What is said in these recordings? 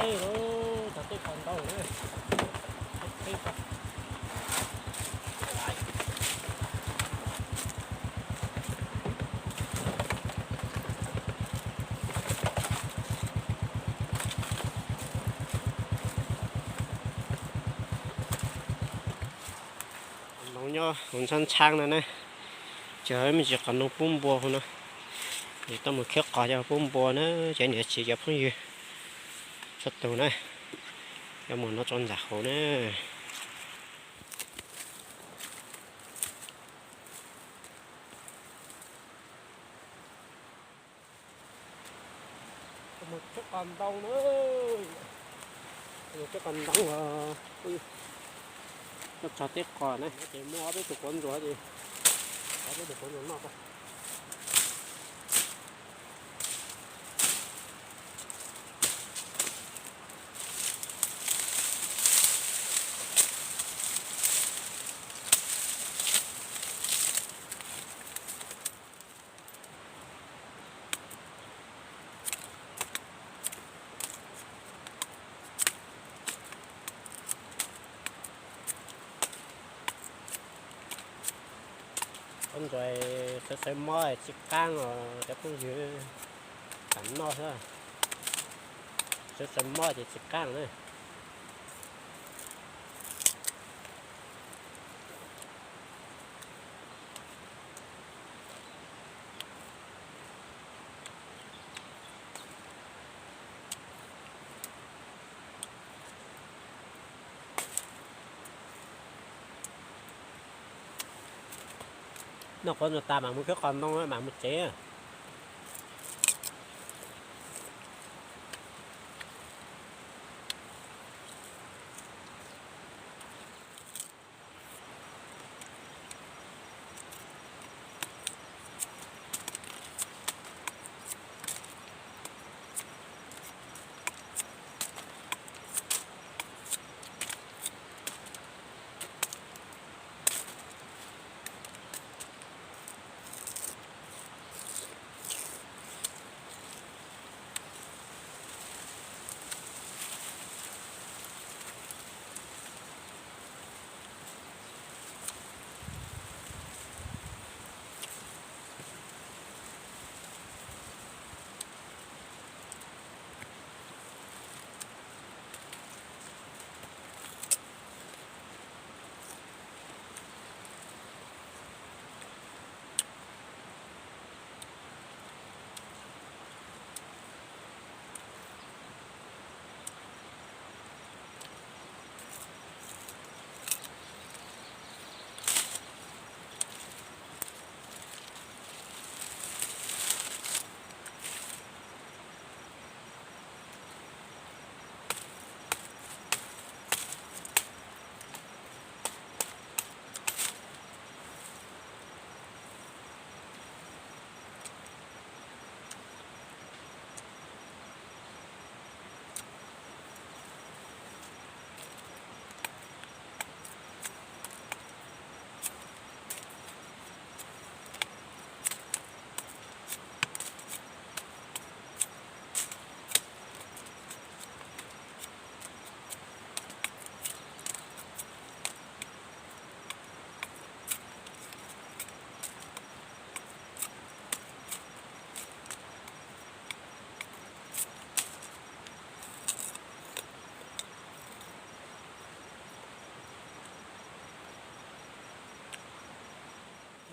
Tej lawm, cov tej qos ntoo na. Qos ntoo nyob hauv ntshab ntshab no na, cov me ntsis qos ntoo pub npua hauv no. Yus tuaj mus khawb qos coj pub npua na, cov niam txiv cov phooj ywg txhua tus na, coj mus no tso ntxam hauv na. Mus khawb qos ntoo na, mus khawb qos ntoo os. Tuaj tso tej qos na, ces muaj ob peb tus quav ntsuag ces, ob peb tus quav ntsuag noj. Quav ntsuag sawv sawv mob tsis qaab os cov phooj ywg, tam noj xwb. Sawv sawv mob ces tsis qaab na. Noj quav ntsuag tas mam mus khawb qos ntoo mam mus tsev.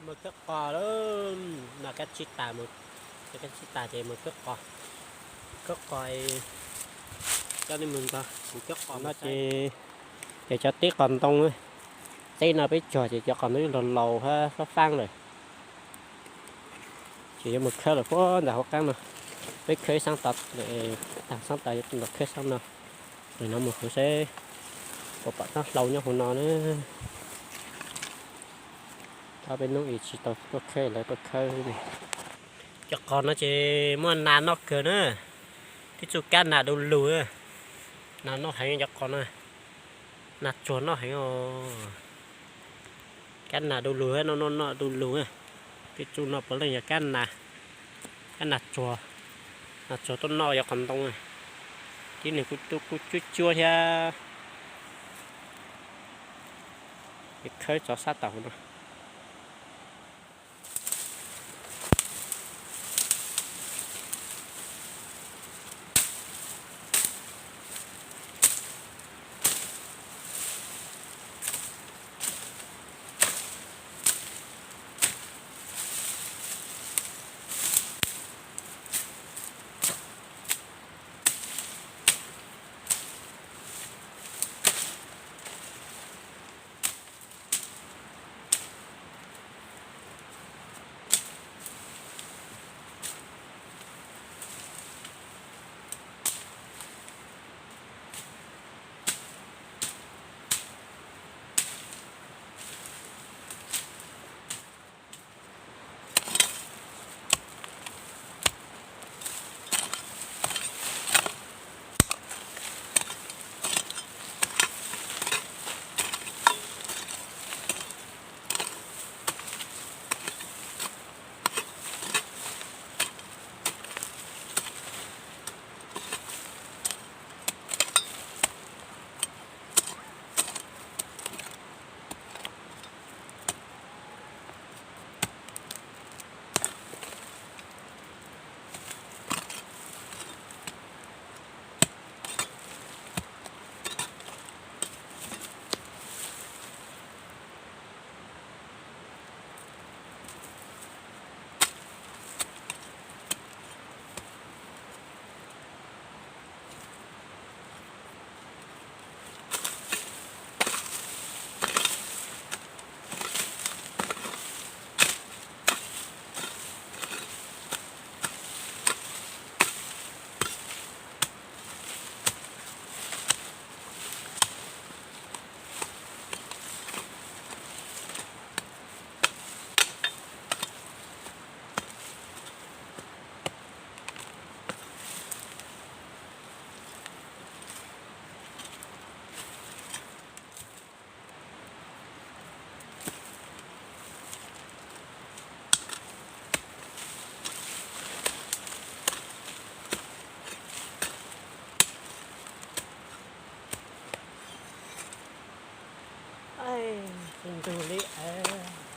Mus khawb qos lawm, noj kab tsib tas, noj kab tsib tas ces mus khawb qos, khawb qos coj nej mus nrog kuv khawb qos no ces, ces cov teb qos ntoo, teb no peb tsuag ces cov qos ntoo laus laus hab fab faab lawm. Ces yuav mus khawb lawm puag ntawm hauv qaab no, peb khawb ib xaab tod, tag xaab tod yuav los khawb xaab no. Nim no mus hauv seb puas pom taab hlau nyob hauv no na. Thov peb nub i tsis tau tuaj khawb lawv tuaj khawb. Cov qos no ces muaj nas noj kawg na, tib txuj kab nas du lug, nas noj heev cov qos na, nas tsuag noj heev os. Kab nas du lug, noj noj noj du lug, tib txuj noj puav leej yog kab nas, kab nas tsuag, nas tsuag tuaj noj cov qos ntoo. Tib nws kuj tub kuj cuab cuab thiab. Ces khawb tso sab tau no. Ntug li es